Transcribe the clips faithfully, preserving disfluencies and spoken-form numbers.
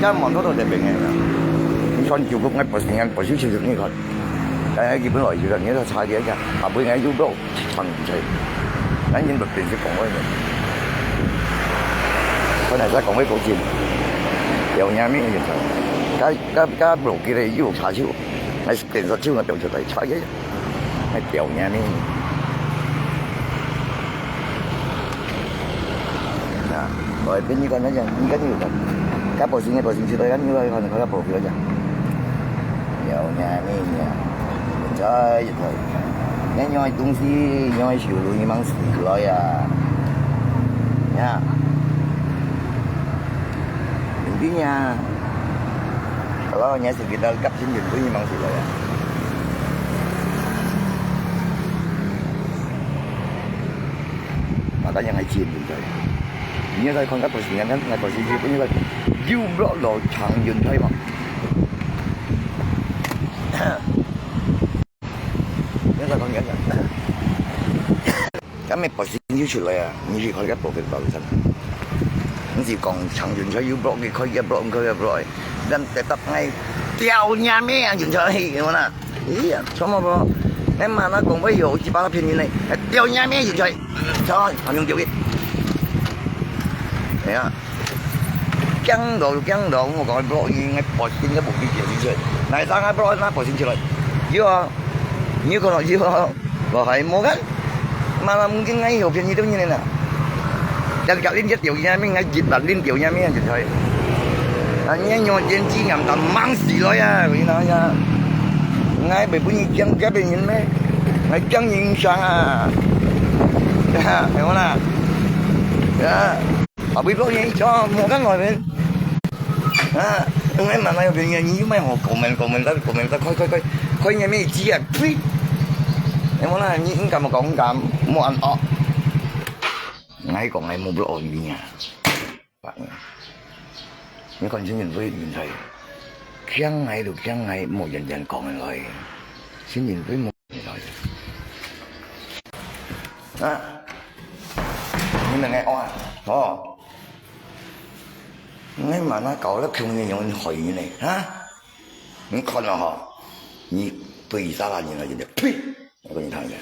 也望到到這邊个啦。你看，就講𠊎本身，𠊎本身就是你看，哎，日本來就係，你看差別一下，啊，不應該有肉，放進去，咱人都平時講話个，本來在講話高興，有影面就差，該該該無記得有差少，還是電視就能表出來差別。 還表演呢。啊，我跟你講，那个，你跟你講，該保险，該保险之類，你來看，看該保险个。表演呢，你在一塊，你用个東西，用个收入，你忙死來啊！呀，你呀。 Kalau nya sekitar gap sini pun memang sila ya. Makanya ngai chin tu saya. Ini saya kon kat posisi kan, ngai posisi pun juga. Jiu blok lo chang yun thai mah. Ini saya kon kan. 該物發生就出來啊！你去看該部分到底係，毋係講長遠才有block，你開一block，開一block，咱得得愛掉你命啊！遠才，有無啦？咦呀，什麼不？哎媽，那講話有幾把騙人呢？哎，掉你命，遠才，操，還用掉个？哎呀！ 驚到驚到，我講block你，𠊎發現都無幾條出來，哪儕𠊎block那發現出來？有啊，你有看到有啊？我還無看，mana mungkin𠊎有騙你對你呢？Yang kau lihat dia punya min，𠊎一旦lihat dia punya min就出來。啊，你用眼睛眼大望死來啊！我跟你講呀，𠊎會分你驚，驚別人咩？𠊎驚人上啊！哈，係無啦？啊！ Abis block ni, cuma mau kan kau ni. Ha, ngai mana yang punya ni, mai ho komen komen ta komen ta koi koi koi koi ni mai ji ah, pui. Yang mana ni, engkau mau kau engkau mau an oh. Ngai kau ngai mau block ni ah. Pak ni. Ni kon sini pui ni sai. Kiang ngai lu kiang ngai mau jan jan komen loi. Sini pui mau loi. Ha. 你兩个哦，哦，你嘛那搞了穷人用害你呢，哈？你看了哈，你对啥啦？你那个，呸！我跟你讲一下，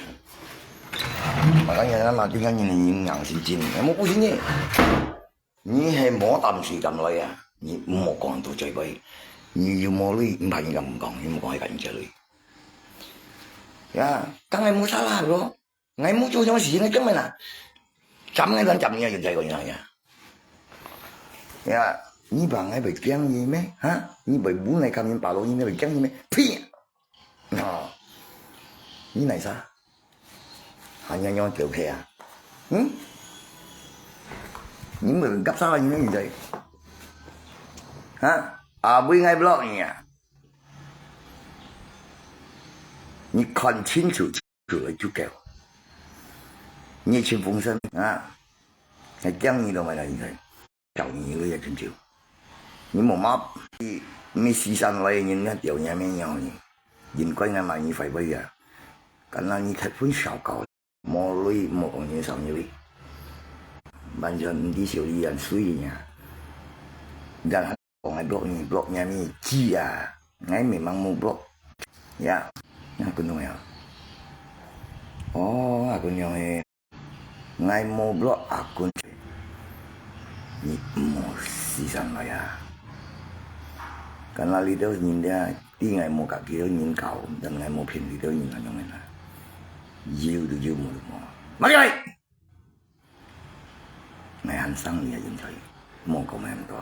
我跟你讲嘛，对人的人硬是真，我不信你。你还没胆水敢来啊？你莫讲到嘴巴，你有没有？你怕人家不讲，你莫讲还敢接累。呀，当然没啥啦，咯。 Ngai mu cho cho si ngai keng mena. Chăm ngai dan chăm ngai yun chai ko ina ya. Ya, ni bang ngai bai kiang ni me, ha? Ni bai bu nai kam yin pa lo ni bai kiang ni me. Pi. No. Ni nai sa? Ha nya nyo kêu khe a. Hmm? Ni bai gap sa ni yun chai. Ha? A bui ngai block ni ya. Ni kon chin chu. 久了就夠。你清风神啊，还讲你都没来，你看，找你一个月真久。你没毛，你没西山来，人家屌你没鸟你，人怪俺买你坏坏呀。干那你太分小搞，没累没讲你少你累。完全唔知小李人水呢，然后讲还 block 你，block 你，你知啊？Ngai memang mau block. Ya, aku nung ya. Oh, aku nung eh. Ngai mau block aku. Ni mau sisan lah ya. Karena lidah ninda, ti ngai mau kaki nyin kau, dan ngai mau pin lidah nyin anyong na. Jiu tu jiu mau mau. Mari, mari. Ngai han sang ni a yin choi, mong ko men to.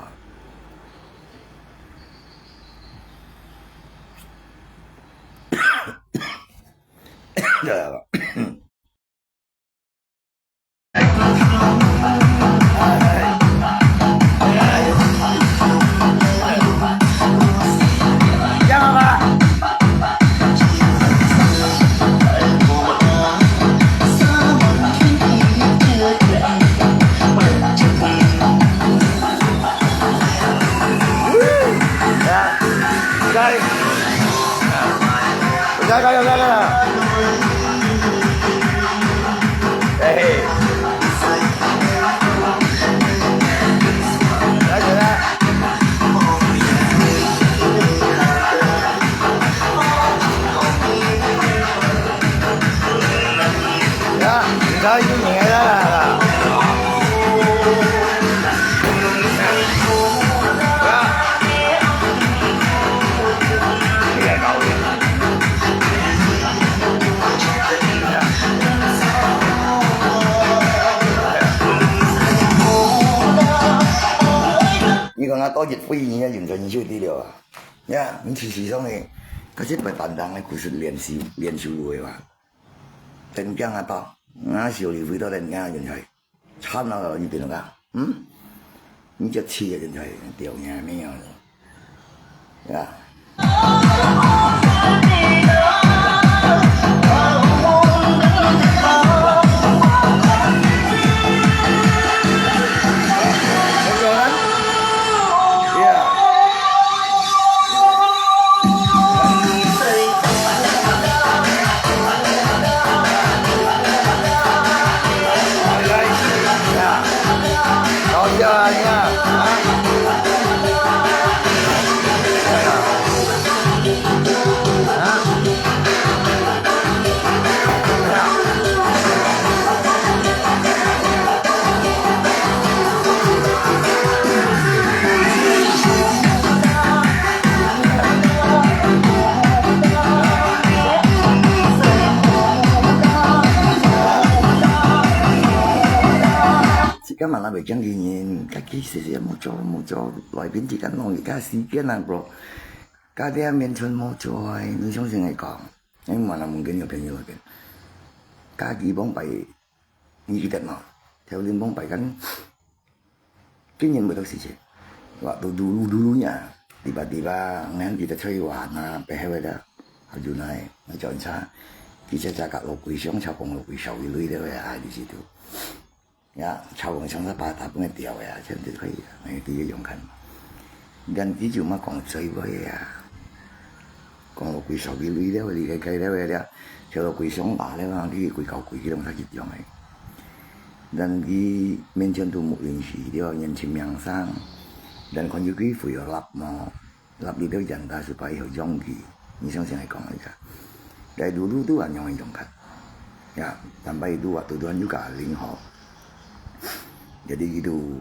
Guys, guys, guys, guys. Hey. Guys, guys. 哎，你来啦！你讲啊，多一位你也用在你手里了啊？呀，你其实上呢，可是白板上的故事练习练习会吧？真讲啊，到，啊，小李飞到真讲用在，惨了，你变了啊？嗯？你这气的人才，丢人没有了，呀。自家嘛，那袂驚人，家己事事無做，無做，內邊自家弄自家時間啊，bro。家己面前無做，你相信𠊎講，你問下問緊有朋友內邊，家己幫擺，你記得無？頭先幫擺緊，今年袂到時節，話都嘟嘟嘟嘟呀，tiba-tiba，你看佢就出去玩啊，背後个，啊，就來，那叫人家，佢就在搞落鬼上，炒光落鬼，少一類的，哎，就是都。 呀，超过三十八打分个掉呀，这样就可以了，哎，第一个用看。但佢就莫讲最尾啊，讲到贵少个位了，你个该了了，跳到贵上大了啊，你贵高贵个东西去用哎。但佢面前都没认识，对吧？年轻名声，但看有几回有落嘛。 Lap itu janda supaya hujung ki. Misal saya kong ika. Dai dulu tu anyong anyong kat. Ya, sampai itu waktu Tuhan juga ling ho. Jadi itu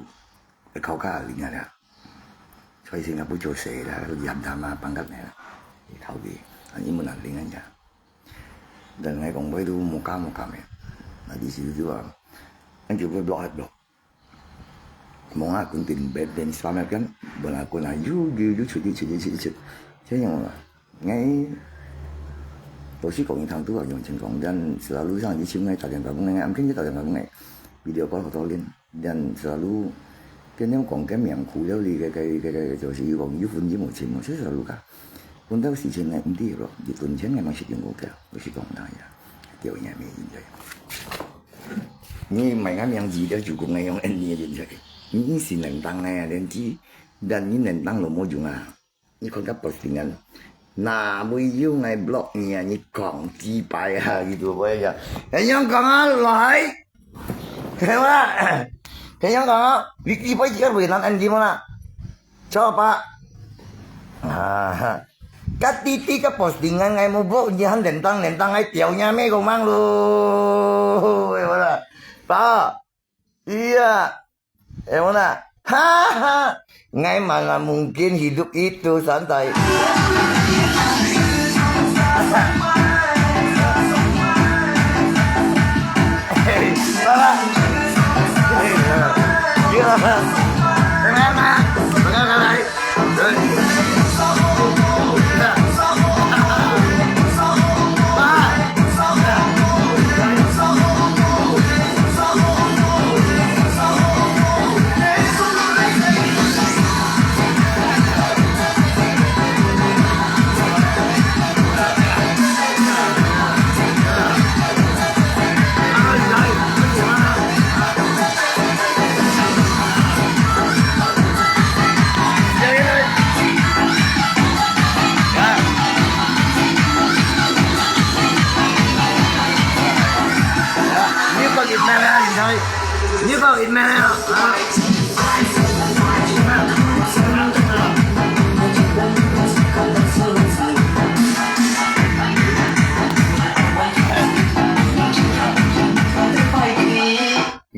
kau ka ling ada. Saya Singapura jose lah, jam sama pangkat ni lah. Di tahu ki. Ani mo na ling aja. Dan ngai kong boy tu muka muka me. Na di situ tu ah. Ang juga blok blok. 望啊，佢定別人三日間，本來佢啊，又又又出去出去出去出，這樣啊，𠊎老實講，一趟都係用成功，但selalu上一次𠊎打電話分𠊎，暗天就打電話分𠊎，video call好多年，但selalu跟人講个名苦了哩，个个个个就是講有分就無錢無，這selalu个，分到時間呢，毋知咯，一分錢𠊎嘛是用過个，老實講那樣，掉也沒用个。 你買个名字了就講愛用恁呢个人才，你是能當个啊，連佢，但你能當都無用啊。你看个postingan，哪會有愛block你啊？你講幾擺啊？佢都會啊。哎，樣講啊，來，係嘛？係樣講啊，你幾擺自家會難安靜嘛？ Coba. Ah, katiti ka postingan ngai mubuk nyihan lentang-lentang ngai tiau nya me gomang lu. Eh, mana? Pa. Iya. Eh, mana? Haha. Ngai mana mungkin hidup itu santai. Hey, Baba. Hey, Baba. Iya, Baba. Baba, Baba. Baba, Baba.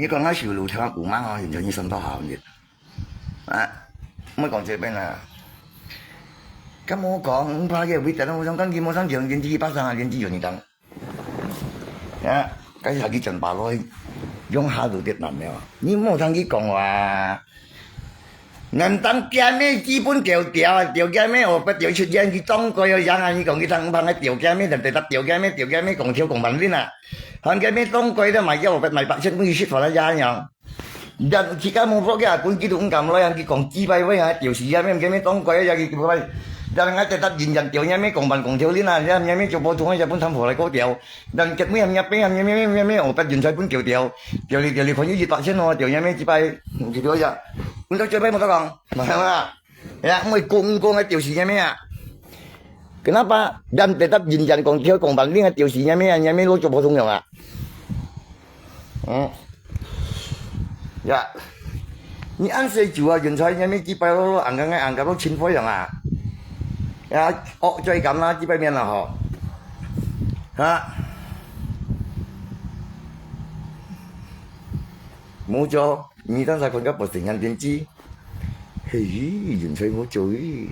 你講𠊎修路聽古嘛吼，現在你算到好呢。啊，莫講這邊啊。敢無講，毋怕个，為等我想講，佢無想講，連自己巴掌啊，連自己有你當。啊，該下去真巴來，用下路跌難了。你莫聽佢講話。 能當佢姆基本調調啊，調佢姆學費調出錢，佢當該要贏啊！你講佢聽毋怕，調佢姆，但係調佢姆，調佢姆講條講萬零啊！喊佢姆當該都買要學費買八千，每十萬啊樣。但自家無福个，本佢都毋敢來啊！佢講幾百位啊，調死啊！咩佢姆當該啊，佢幾百位。但係𠊎直接認真調佢姆講萬講條零啊，佢姆就普通啊，日本貪破來高調。但結尾啊，佢姆啊，佢姆佢姆學費人才本調調，調你調你看有一八千哦，調佢姆幾百，幾多呀？毋得最尾無得講，係嘛？ Ya，毋會講講个調死佢姆啊。Kenapa？Dan tetap jinjan kong tiho kong banding个調死佢姆啊，佢姆老做普通樣啊。嗯。Ya。你恁細就啊，人才佢姆幾擺咯，angkat angkat到清灰樣啊。Ya，惡嘴咁啦，幾擺面啦吼。哈。無做，你當時看个不是眼電視。 嘿，人才無做哩。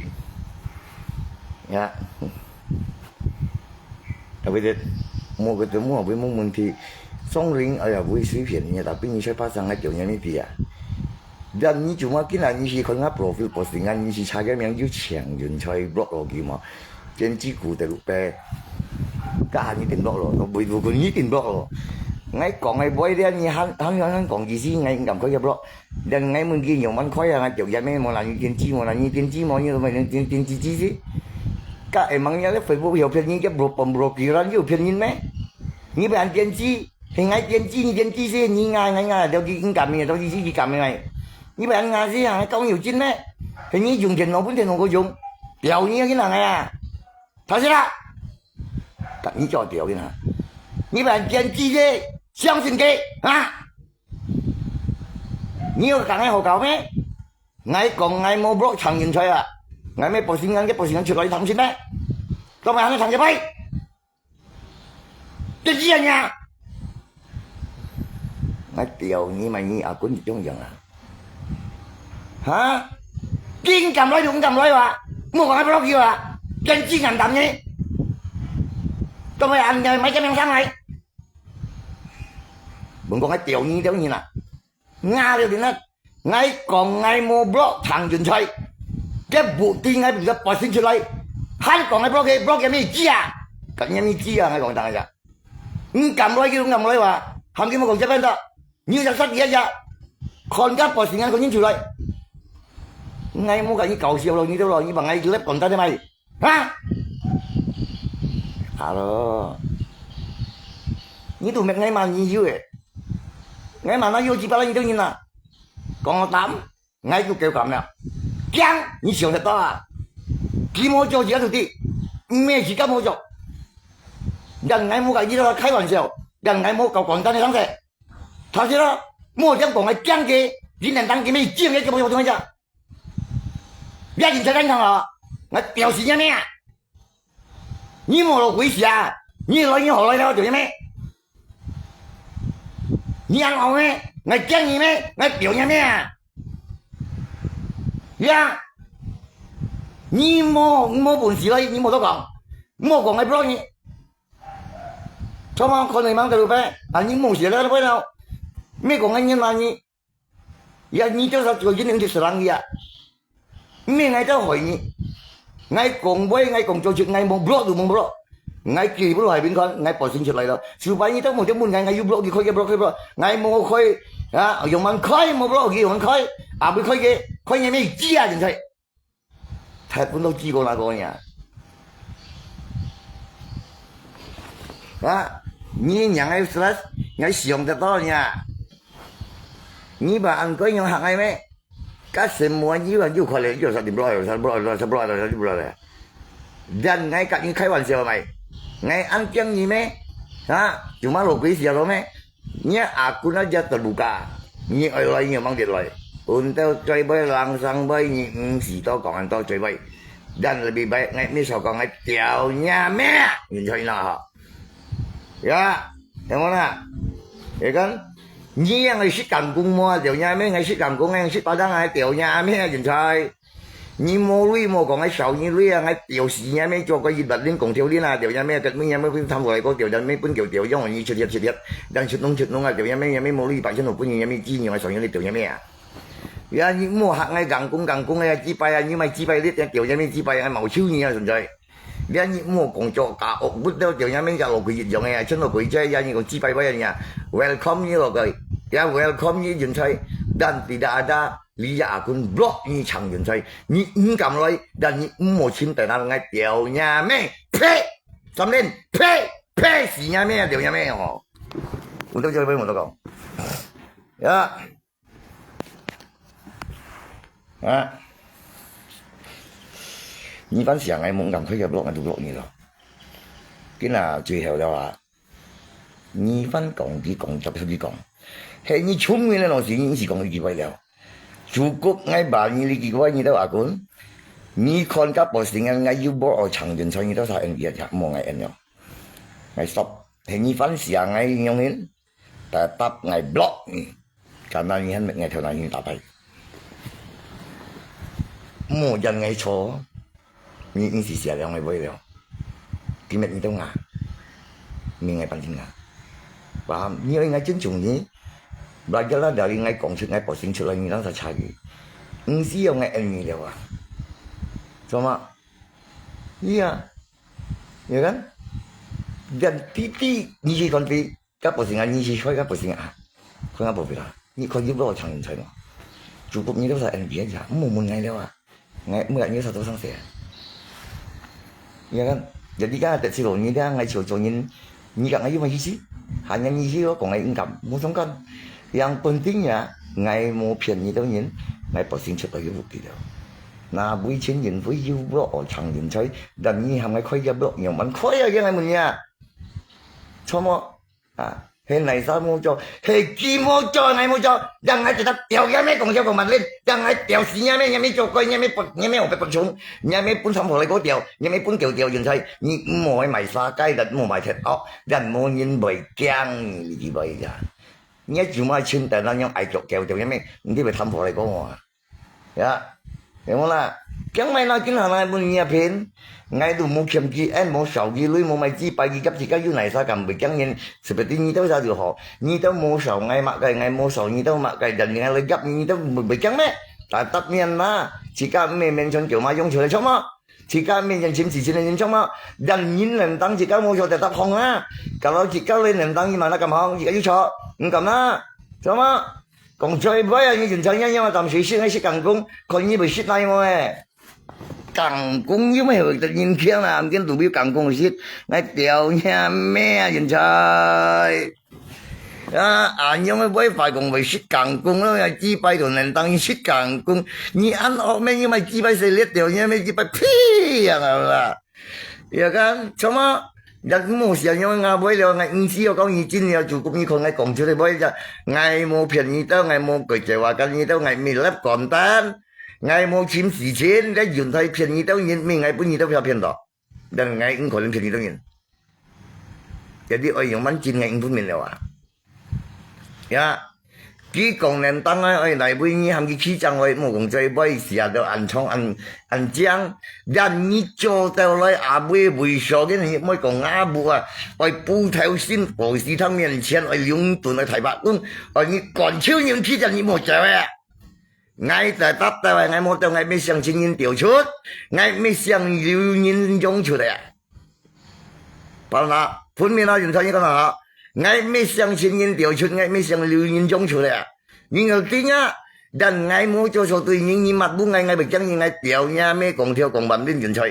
Ya。特別的，無个都無，會無問題。總領，哎呀，會隨便你，tapi你才發生个表演問題啊。Dan你做麼个啊？你是看𠊎profile postingan，你是查个名就請人才block落去嘛。 電視股得六百，該下你定落咯，都袂無分你定落咯。𠊎講个話咧，你還還還講意思，𠊎應該開个block。Dan𠊎問佢兩萬塊啊，調佢姆無拿你電視，無拿你電視，無你麼電電電視機是？該下問你个Facebook有騙人，个block block block，又騙人咩？你不然電視，係𠊎電視，你電視是你啊，𠊎啊，調佢應該咩，調佢自己敢咩？你不然啊是啊，講有真咩？係你用電腦分電腦个用，調你个人啊！ 他是啦，但你叫調个啦，你把人電視个相信佢啊？你有講个好搞咩？𠊎講𠊎無block長人才啊，𠊎咩postingan个postingan出來你聽信咩？做麼个還聽一擺？ 電視啊！𠊎調你嘛，你阿君一樣樣啊！哈？緊敢來就毋敢來哇！莫講𠊎block佢哇！電視敢擔呢？做麼个恁樣買隻名聲來？問講𠊎調你調你啦！ 𠊎了你呢，𠊎講𠊎無block長人才，該目的𠊎毋係表現出來，還講𠊎block佢，block佢咩意思啊？講你咩意思啊？𠊎講當下，你敢來就敢來哇，喊佢莫講這邊的，你就殺佢一下，看佢postingan看你出來，𠊎莫跟你搞笑咯，你都咯，你把𠊎left on tadi mai。 啊？Hello，你都搣𠊎嘛，你有誒，𠊎嘛哪有幾百萬你都人啊？講我膽，𠊎就夠膽了。驚，你想得到啊？佢無做自家徒弟，毋係自家無做。但𠊎無跟你開玩笑，但𠊎無搞講真个東西。 他說了，莫將講个講个，你能當今日講个就無用个。你人才敢講哦，𠊎表示你咩啊？你無落回事啊？你來你好來了就咩？你恁戇咩？𠊎驚你咩？𠊎表你咩啊？呀，你無無本事來，你無得講，莫講𠊎block你。 Cuma kau memang terlupa, ani mo sila apa tau? Mi kong ngan nyan mani. Ya ni tau sa tua jin nang di serang ya. Mi ngai tau hoi ni. Ngai kong boy, ngai kong cho chik, ngai mong bro tu mong bro. Ngai ki bro hai bin kon, ngai posting chik lai tau. Supaya ni tau mo tau mun ngai ngai yu bro ki khoi ke bro ke bro. Ngai mo khoi, ha, yong man khoi mo bro ki yong man khoi. Abi khoi ke, khoi ni mi jia jin sai. 太不能记过那个呀。啊，你娘个stress，你想得到呀？你把俺个用行爱咩？Kasi mo ni ba ju khale ju sa di bro sa bro sa bro sa bro. Dan ngai kat ni 开玩笑 mai. Ngai an piang ni me. Ha, cuma lo kui sia lo me. Nya aku na jatuh luka. Ni oi loi ni mang dit loi. Untuk choi boy langsang boy ni ng si to kong an to choi boy. Dan lebih baik ngai mi so kong ngai tiao nya me. Ni choi na ha. Ya, yang mana? Ya kan? 你樣个識講公無啊？屌你阿妹，𠊎識講公，𠊎識巴掌，𠊎屌你阿妹啊！現在你無鐳無講，𠊎少你鐳啊！𠊎屌死你阿妹，做個一百零公條零啊！屌你阿妹，結尾你阿妹分貪污來個，屌你阿妹分狗屌，用你切切切切，但切弄切弄啊！屌你阿妹，你阿妹無鐳，百千五分你阿妹知你，𠊎少你鐳，屌你阿妹啊！呀，你莫學𠊎講公講公个，雞掰啊！你莫雞掰，你屌你阿妹雞掰啊！毛手你啊！現在。 你你莫講做假惡物了，就像面个老鬼一樣个啊，像老鬼仔一樣，你講幾百擺啊，welcome你老鬼，也welcome你人才，但tidak ada，你也阿公block你長人才，你毋敢來，但你毋好請等下來屌你阿妹，呸！三連，呸！呸死你阿妹啊，屌你阿妹哦！有到這位我都講，呀。 啊！你番想𠊎無敢開个block，𠊎都block你咯。今啊最後了啊！你番講佢講，接佢講，係你聰明个東西，你毋使講佢幾擺了。Cukup𠊎把你，你幾擺你都阿公，你看甲不行啊，𠊎又無愛長遠，所以你都啥N B啊，莫𠊎N了。𠊎stop，係你番想𠊎用人。 Tetap𠊎block你，karena你還𠊎頭那你打敗。莫因𠊎錯，你你是寫了𠊎會了。今日你都ngah，明𠊎半天ngah。Paham？你愛𠊎尊重你，belajarlah dari𠊎講出，𠊎posting出來，你當啥差異？毋需要𠊎恩你了啊？做麼？你啊，你看，dan titik你去看佢。 甲不行啊，你是衰甲不行啊，看甲不行啊，你看有無長人才嘛？就不你都是N B A啊，莫問𠊎了啊，𠊎每日你啥都上谁啊？你看，jadi kan ada silo，你看𠊎求求人，你讲𠊎有么意思？Hanya你去我讲𠊎应该，无相干。Yang penting啊，𠊎无骗你兜人，𠊎不行出到有福气了。那为钱人为有无哦，长人才，但你喊𠊎开个block，样般开啊，让𠊎问你啊，错么？ 啊，係哪儕無做，係佢無做，𠊎無做，讓𠊎直接掉佢咩，講笑講蠻練，讓𠊎掉死佢咩，佢咩做鬼，佢咩不，佢咩我被不窮，佢咩分三婆來過掉，佢咩分狗掉人才，你毋好去買沙雞，但毋好買鐵屋，但無人會驚你，你知無呀？你就買清單那樣愛做狗掉，佢咩，你會貪婆來講我啊？ Ya，有無啦？驚麼个拿今下來問你啊騙？𠊎都無欠佢，俺無少佢鐳，無買幾百幾甲，自家有哪儕敢會驚人？Seperti你兜啥就好，你兜無少𠊎麼个，𠊎無少你兜麼个，dan𠊎來甲你，你兜會會驚咩？Tetap面啦，自家毋係面前叫嘛用出來，著無？自家面前尋事情个人，著無？Dan人能當自家無錯，tetap放啊。Kalau自家來能當，你嘛那敢放？自家有錯，毋敢啦，著無？ 講最尾啊，你人才樣樣啊，當時識，𠊎識講公，看你會識哪一個誒？講公又毋係得人聽啦，毋見都有講公識，𠊎屌你咩啊，人才！啊，恁樣个WiFi講會識講公咯，幾擺都能當你識講公，你恁惡咩？你買幾擺勢裂掉，你買幾擺屁啊啦！ Ya kan，著無？Yang無想用啊，買了，𠊎毋知要講你真了，就你看𠊎講出來，買了，𠊎無騙你兜，𠊎無鬼嘴話跟你兜，𠊎毋係立講單，𠊎無尋事情，你用來騙你兜人，毋係𠊎分你兜騙騙到，但𠊎毋可能騙你兜人。Jadi愛用蠻真，𠊎毋分明了啊。 Ya，佢講能當啊，愛來為你喊佢起掌來，莫講嘴巴寫到恁長恁恁靚，但你做到來阿尾為啥个你莫講阿母啊，愛補頭先，過時堂面前，愛兩頓，愛大伯公，愛你趕手人起掌，你莫走啊！𠊎在答答啊，𠊎無走，𠊎毋係想請人掉出，𠊎毋係想留人用出來啊！ Paham tak？分明啊，人才你講啊，𠊎毋係想請人掉出，𠊎毋係想留人用出來啊。你要聽啊，但𠊎無做錯對人，你罵不𠊎，𠊎會驚你，𠊎掉你啊，咩講跳講半天人才。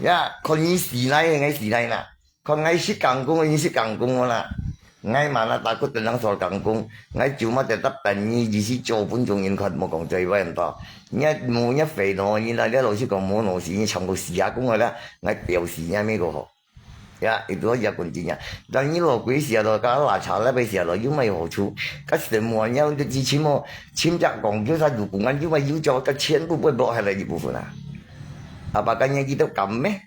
Ya，看你死哪，𠊎死哪啦，看𠊎識講公，你識講公啦。 𠊎嘛那takut tentang soal kangkung，𠊎cuma tetap等你，你去做分眾人看，莫講嘴巴恁多。你無你肥腦，你那你老實講無腦屎，你全部死啊公个啦，𠊎吊死你咩个好。Ya，itu aja kuncinya。但你老鬼死啊咯，甲拉茶那邊死啊咯，有咩好處？甲什麼你要你去尋麼？尋隻講叫啥有公安，有咩有做，甲全部會落下來一部分啊。啊，把干你去都敢咩？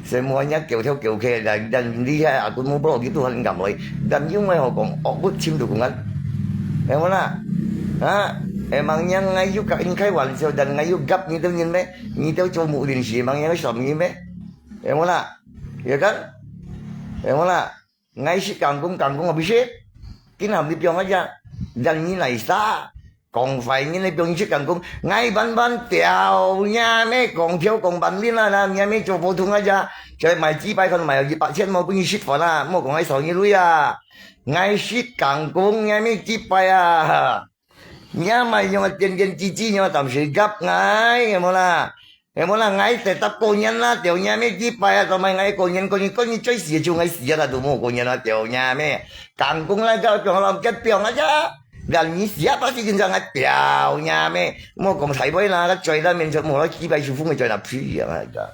Semua nya kêu theo kêu khe, dan, dan lihat aku mau block gitu han gamoi. Dan yung mai ho kong, oh, but chim tu kungan. Emang lah. Ha? Emangnya ngai yuk kak in khai wan siu, dan ngai yuk gap ni tu nyin me. Ni tu cho mu lin si, emangnya ngai som ni me. Emang lah. Ya kan? Emang lah. Ngai sit kangkung, kangkung habis sit. Kin ham ni piong aja. Dan ni nai sa. Kong fai ni nai piong sit kangkung. Ngai ban ban tiao nya me kong tiao kong ban lin lah na nya me cho po thung aja. Cho mai chi pai kon mai yi pak chien mo pun ni sit fo na. Mo kong ngai sao ni lui a. Ngai sit kangkung nya me chi pai a. Nya mai yong a tian tian chi chi yong a tam si gap ngai. Emang lah. Emang lah ngai tetap konyan lah, tiao nya me chi pai a, tamai ngai konyan, konyan, konyan, choi si, chung ngai si a, tu mo konyan lah, tiao nya me. Kangkung lah, kau piong lam, kat piong aja. Dan ni siapa sih jenjang ngai tiao nya me. Mo kong sai boy lah, kat choi lah, men choi mo lah, chi pai su fung choi lah, pi ya lah, ka.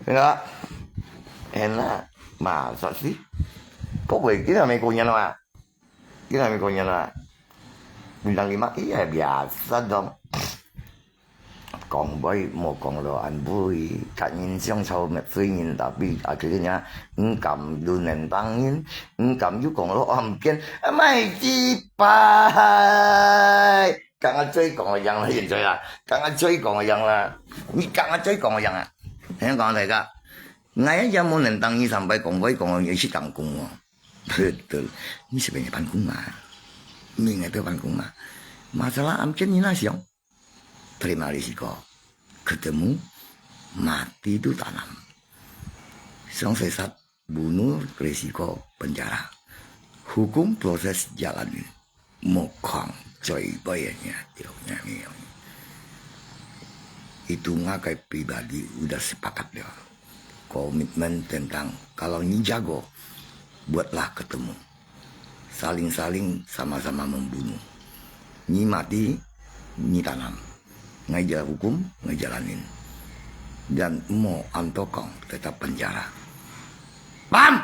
Enak. Enak. Masa sih? Kok boleh kita me konyan lah. Kita me konyan lah. Bintang lima, iya, biasa dong. Kong boy, mo kong lo an bui, kat nyin siang chau met sui nyin, tapi akhirnya, engkam lu nentang nyin, engkam yu kong lo am kian, mai chi pai. Kang a choi kong yang lah, yin choi lah. Kang a choi kong yang lah. Ni kang a choi kong yang ah. Heng kong thai ka. Ngai yang mo nentang ni sampai kong boy kong yang si kangkung mo. Betul. Ni sebenarnya pangkung mah. Ni ngai tu pangkung mah. Masalah am kian ni na siang. Terima risiko. Ketemu, mati tu tanam. Sang sesat, bunuh, risiko, penjara. Hukum proses jalan. Mo kong, choi boy nya, tiao nya ni. Itu ngakai pribadi udah sepakat dia. Komitmen tentang kalau ni jago, buatlah ketemu. Saling-saling sama-sama membunuh. Ni mati, ni tanam. Ngai jalan hukum, ngai jalanin. Dan mo antokong tetap penjara. Paham?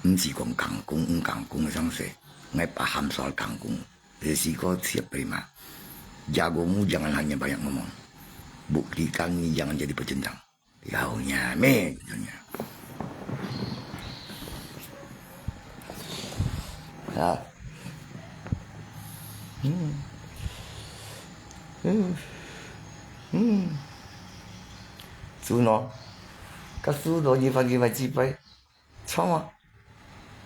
Nsi kong kangkung, eng kangkung sang se. Ngai paham soal kangkung. Risiko siap terima. Jagomu jangan hanya banyak ngomong. Buktikan ni jangan jadi pecundang. Yau nya me, katanya. Ha. Hmm. Hmm. Hmm. Suno. Ka suno ni fan ni mai chi pai. Sama.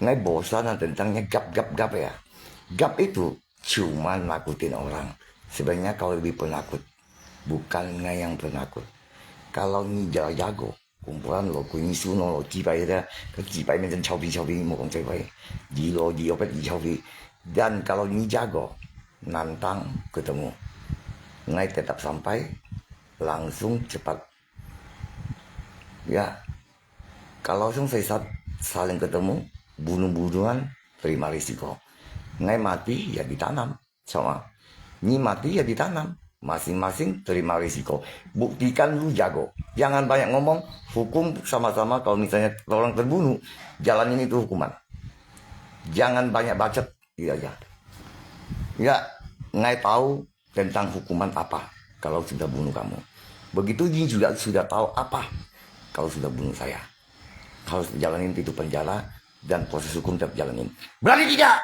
Ngai bosan ah tentang nya gap gap gap ya. Gap itu cuman nakutin orang. Sebenarnya kau lebih penakut. Bukan ngai yang penakut. Kalau ni jago, kumpulan lo, kuni suno lo, cipai dia, kan cipai macam cawi-cawi, mo kong cipai. Di lo, di opat, di cawi. Dan kalau ni jago, nantang ketemu. Ngai tetap sampai, langsung cepat. Ya, kalau sung sesat, saling ketemu, bunuh-bunuhan, terima risiko. Ngai mati, ya ditanam. Sama. Ni mati ya ditanam. Masing-masing terima risiko. Buktikan lu jago. Jangan banyak ngomong. Hukum sama-sama kalau misalnya orang terbunuh, jalanin itu hukuman. Jangan banyak bacot. Gitu aja. Ya, ngai tahu tentang hukuman apa kalau sudah bunuh kamu. Begitu Jin juga sudah tahu apa kalau sudah bunuh saya. Harus jalanin itu penjara dan proses hukum tetap jalanin. Berani tidak?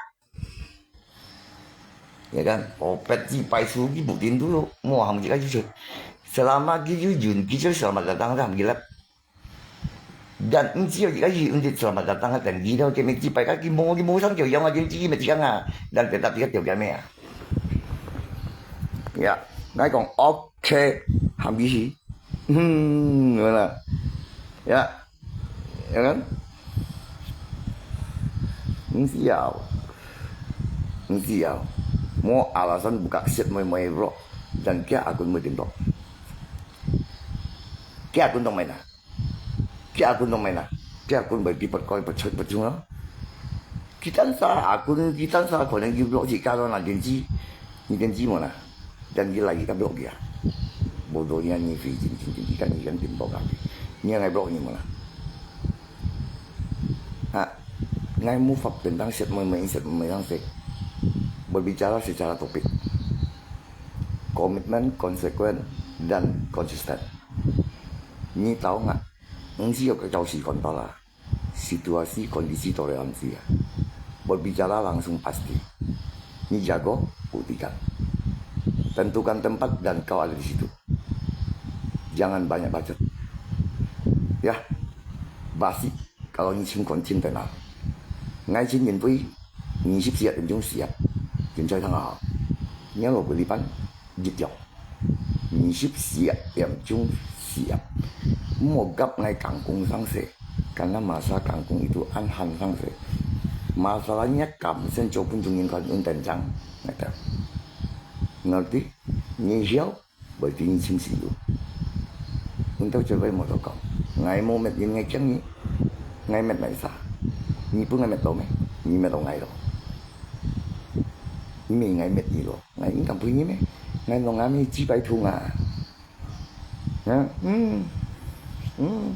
Ya kan? Opet si pai sugi buktin dulu. Mau ham jika jujur. Selama ki jujur, kita selamat datang dah, gila. Dan nci yo jika yi untuk selamat datang dan gila ke mesti pai kaki mau di mau sang kyo yang aja nci mesti kanga dan tetap kita kyo kami ya. Ya, ngai kong oke, ham bisi. Hmm, mana? Ya, ya kan? Nci yo, nci yo. Mau alasan buka siat moi moi bro dan kia akun moi tembok. Kia akun tong mai na. Kia akun tong mai na. Kia akun bai pi pat koi pat choi pat chung na. Kitan sa akun kitan sa kau nang yu blok si ka na dinci. Ni dinci mo na. Dan ni lai ka blok dia. Bodohnya ni fi jin jin jin ikan ikan tembok api. Ni ngai blok ni mo na. Ha. Ngai move up tentang siat moi moi siat moi sang se. Berbicara secara topik. Komitmen, konsekuen, dan konsisten. Ni tahu nggak, 'ngsi 'yok kacau si kontol ah. Situasi kondisi toleranssi ah. Berbicara langsung pasti. Ni jago, buktikan. Tentukan tempat dan kau ada di situ. Jangan banyak bacot. Ya, basi kalau ni 情况真的啊，爱情面对二十四点钟四啊，现在看啊，你要落个礼拜一样。 二十四点鐘四啊，莫甲𠊎kangkung上市，karena masa kangkung itu安寒上市。Masalahnya感染就分中人看運等張，ngerti？你曉，會定清楚。Untuk cerai mau tau kau，𠊎mau met你，𠊎驚你，𠊎met哪啥？你分𠊎met到咩？你met到𠊎咯。你咪𠊎met你咯。 Ngai ingkang bunyi meh. Ngai nong ami jibai tunga. Ya, hmm. Hmm.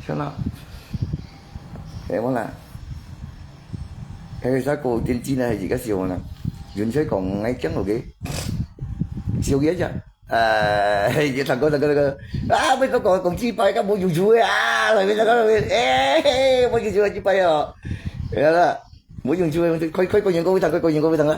Sana. Eh, mana? Kaya sa ko tintin na jika siya mana. Yun siya kong ngai kyang oke. Siya kaya siya. Eh, hei, dia tangko tangko tangko. Ah, betul kong kong jibai kan mo yuyu eh. Ah, tapi tangko tapi. Eh, hei, mo yuyu jibai yo. Ya lah. Mo yuyu eh. Koi koi koi yang koi tangko koi yang koi tangko.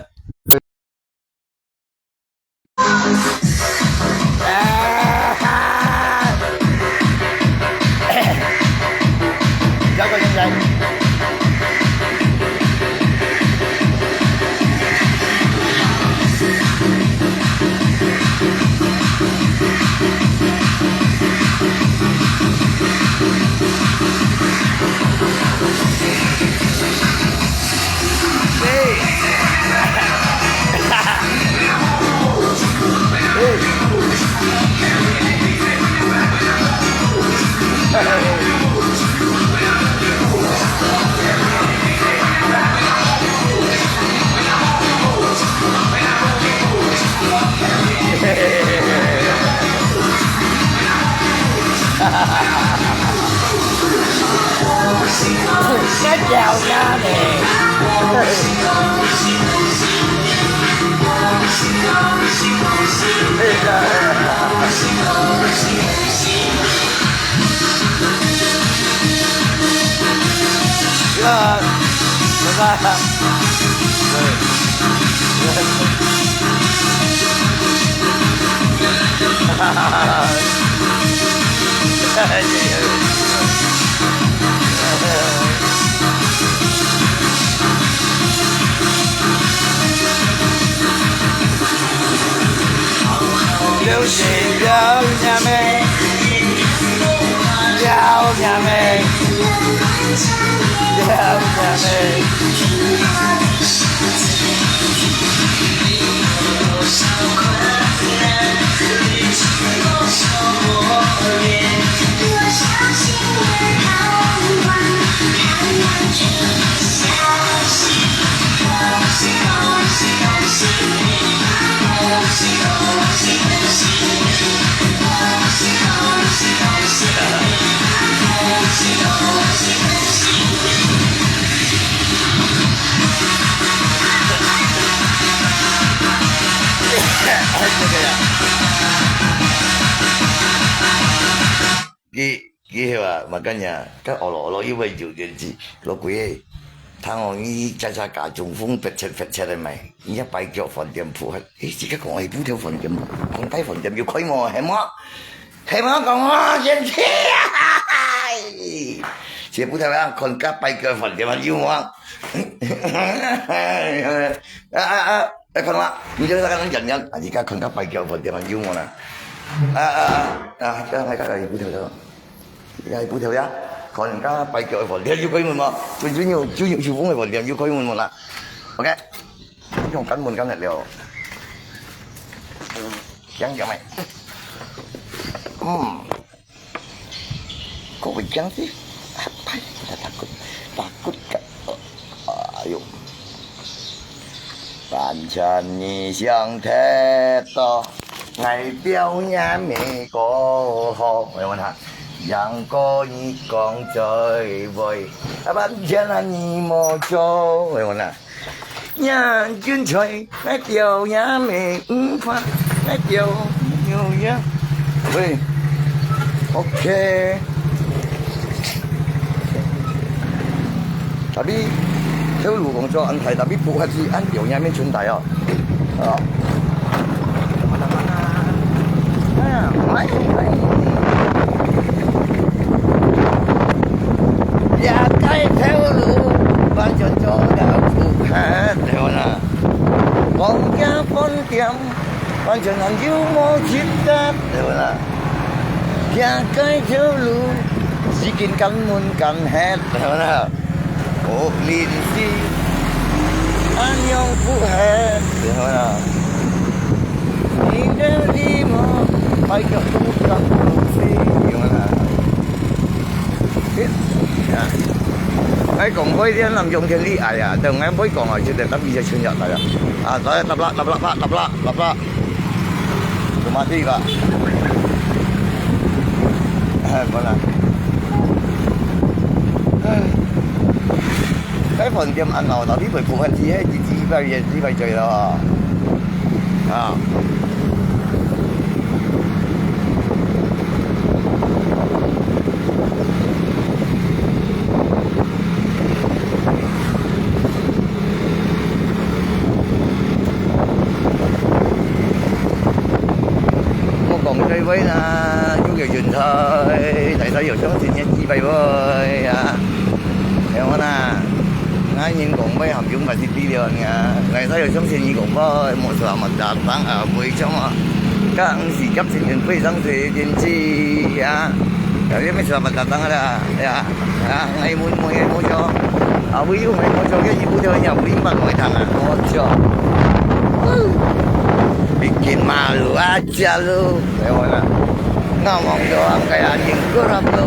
Ki, ki hewa, makanya, ka olo-olo iway ju denji, lo kuye, tang ong i cha cha ka jung fung pet chet pet chet mai, inya pai kyo fon tiam pu hat, eh, si ka kong ai pu theo fon tiam, kong tai fon tiam yu koi mo, he mo, he mo kong mo, yen chi, si pu theo ya, kong ka pai kyo fon tiam yu mo, a, a, a, 哎，看啦，你这个看人讲讲，啊，你看看他白叫粉点嘛，有没啦？啊啊啊啊，这样还看看也不跳跳，也不跳呀，看人家白叫粉点有可以问吗？就就有就有就不会粉点有可以问吗啦？OK，用干问干的了，嗯，讲讲没？嗯。 Ko wei kiang si, apai, takut, takut ka. Ayo. Panchan ni siang theto, ngai piao nya me ko ho. Wei wan ha. Yang ko ni kong choi wei. Panchan ni mo cho. Wei wan ha. Yang jun choi, ngai piao nya me, mm, fa, ngai piao, yo, 喂，OK。Tapi頭路講做恁大，tapi步伐係恁長，也免穿戴哦。哦。哎呀，哎，哎。這个頭路完全做到步伐，對啦。講這飯店 完全還有無值得，對無啦？行該條路，已經關門關忒，對無啦？屋裡係恁樣不忒，對無啦？你兜你無，擺腳步咁路係，對無啦？ 哎，講開天，南洋天氣，哎呀，等下會講啊，就等到比較清楚大家。啊，來，立啦，立啦，立啦，立啦，立啦。Kau mati, Pak. Eh, mana? Eh. 該飯店恁老，tapi會部分只係一、一百元、一百左右咯。啊。莫講這位啦，又有雲彩，大家有相信也幾百位啊。 有啊啦，𠊎人講話含用嘛係力量啊，𠊎才有相信你講話，無說麼datang啊，會像啊，該毋係急情人非常時天氣啊，有咩說麼datang啊啦，呀，啊，𠊎問問𠊎無錯，啊，會有𠊎無錯，該一步就人家會問我聽啊，無錯。Bikin malu aja lu，有啊啦。 Ngomong doang kaya anjing kurap lu.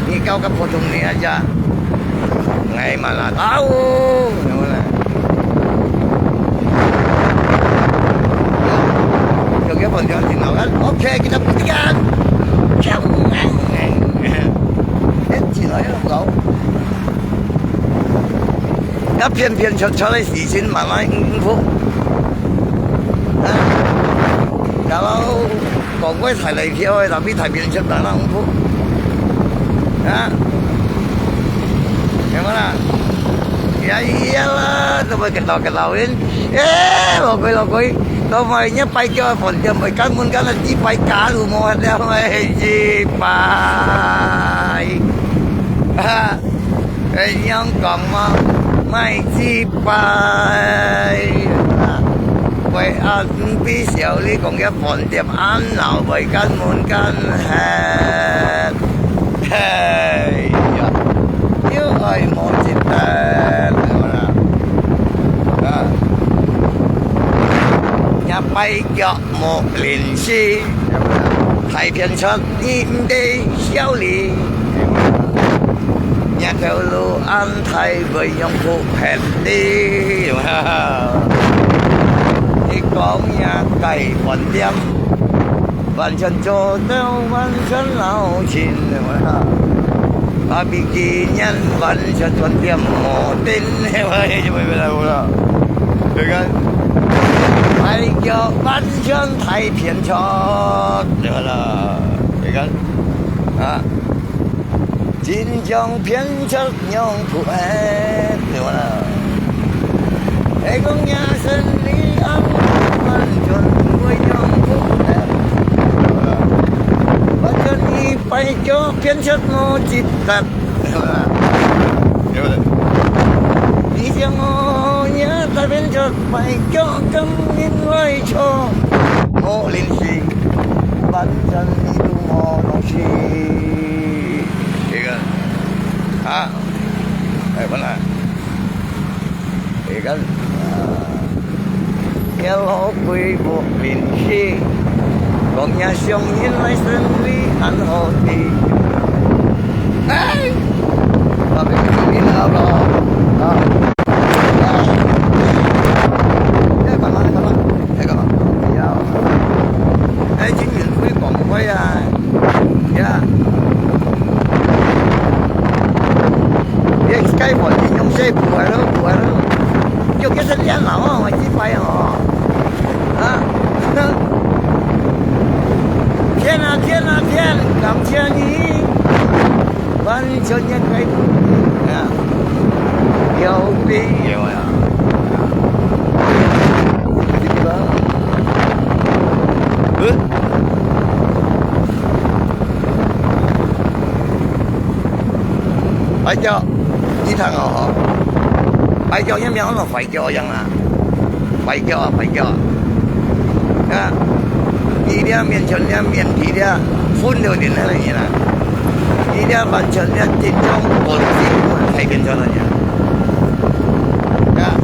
Ngikau ka potong ni aja. Ngai malah tahu. Yung iPhone yung tinawag, okay, kita buktikan. Eh, sino yung tao? 該片片出出來時間慢慢應付。啊，然後講過大利票个，tapi大片出慢慢應付。啊，明白啦？呀呀啦，都會get到get到人，誒，老鬼老鬼，都買一擺叫飯店，會根本跟佢一擺假都無了，誒，一擺。啊。 恁樣講嘛，莫自敗。會啊，毋必笑你講个飯店恁老會關門關忒。嘿呀，又愛無一等，係無啦？啊，也跛腳 無靈氣，大片出你毋得笑你，若頭路恁大會用不忒你，你講若該飯店，完全做到完全老盡，啊，比今年完全飯店無定，就會來啦，你看，哎喲，完 全大片出，對無啦？你看，啊，真正片出用不忒，對無啦？你講若生理安全，完全毋會用不忒，對無啦？完全你跛腳片出無一搭， 對不對？你想哦，你大片出跛腳跟人來坐，無靈氣，反正你都無東西。這個，啊，哎，本來。 你看，啊，若老鬼無靈氣，講若商人來生理恁好地。哎，我們聽聽好不好？啊，啊，在幹嘛？在幹嘛？在幹嘛？不要。哎，今天會講話啊。 呀。你該飯店用細步啊咯，步啊咯。就叫是練老啊，我一擺哦。啊，天啊，天啊，天，感謝你，完全也可以啊，有必要啊。呃，白叫，你看哦，白叫也没有那么坏叫一样啊。 坏叫啊，坏叫啊！啊，你這面前這面皮這分了人那個人啊，你這完全這緊張，我是太緊張了呀！啊，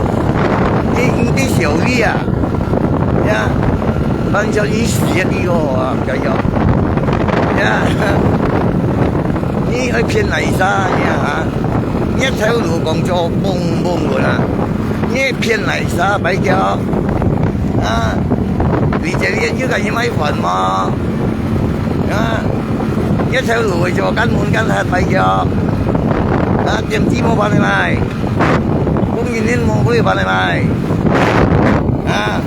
你你的小力啊，呀，完全你死的地方啊，小小，呀，你愛騙哪一下呀？啊，你頭腦工作懵懵个啦！ 你騙哪儕白叫？啊，你這裡又敢去賣飯嗎？啊，你頭路會做幹門幹客白叫？啊，點子無辦法賣，工人人無會辦法賣。啊，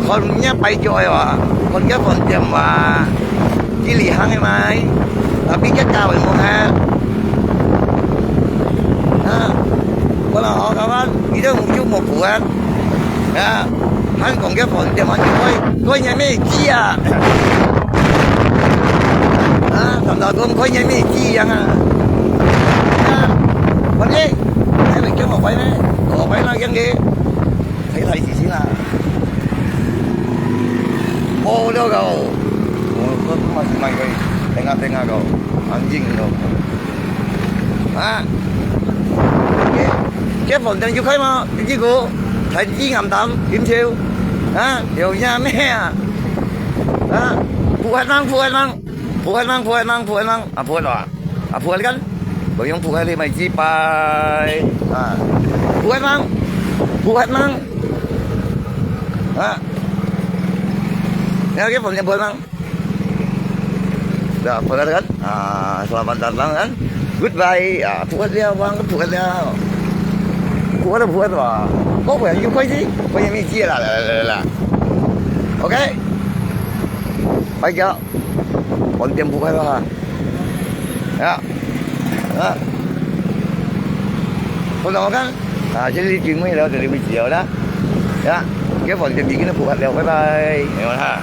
看你白叫个哇，看你飯店哇。 佢裡行个嘛，tapi佢教會無客。啊，我老好搞啊，你都無就無補啊。啊，還講佢飯店啊，你開開眼咩機啊？啊，常常講開眼咩機一樣啊。啊，反正，還沒叫我壞咩？我壞那樣个。 睇睇字先啊。無了个，我我我是賣个，等下等下个，安靜个。啊，結婚等就開嘛，你這個，太低暗淡，今朝，啊，有影咩啊？啊，不會浪，不會浪。 Phuet mang, phuet mang, phuet mang. Ah, phuet ah. Ah, phuet kan? Kau yang phuet ni mai jipai. Ah. Phuet mang. Phuet mang. Ah. Ya, okay, phuet mang. Dah, phuet kan? Ah, selamat datang kan? Goodbye. Ah, phuet dia, bang, phuet dia. Phuet lah, phuet lah. Kau phuet, you crazy? Kau yang ni lah, lah, lah, lah, lah. Okay? Bye, kau. 飯店不會了哈。啊，啊，不懂我看啊，這裡定位了，這裡位置了啦。呀，這飯店已經不會了，拜拜，沒有啦。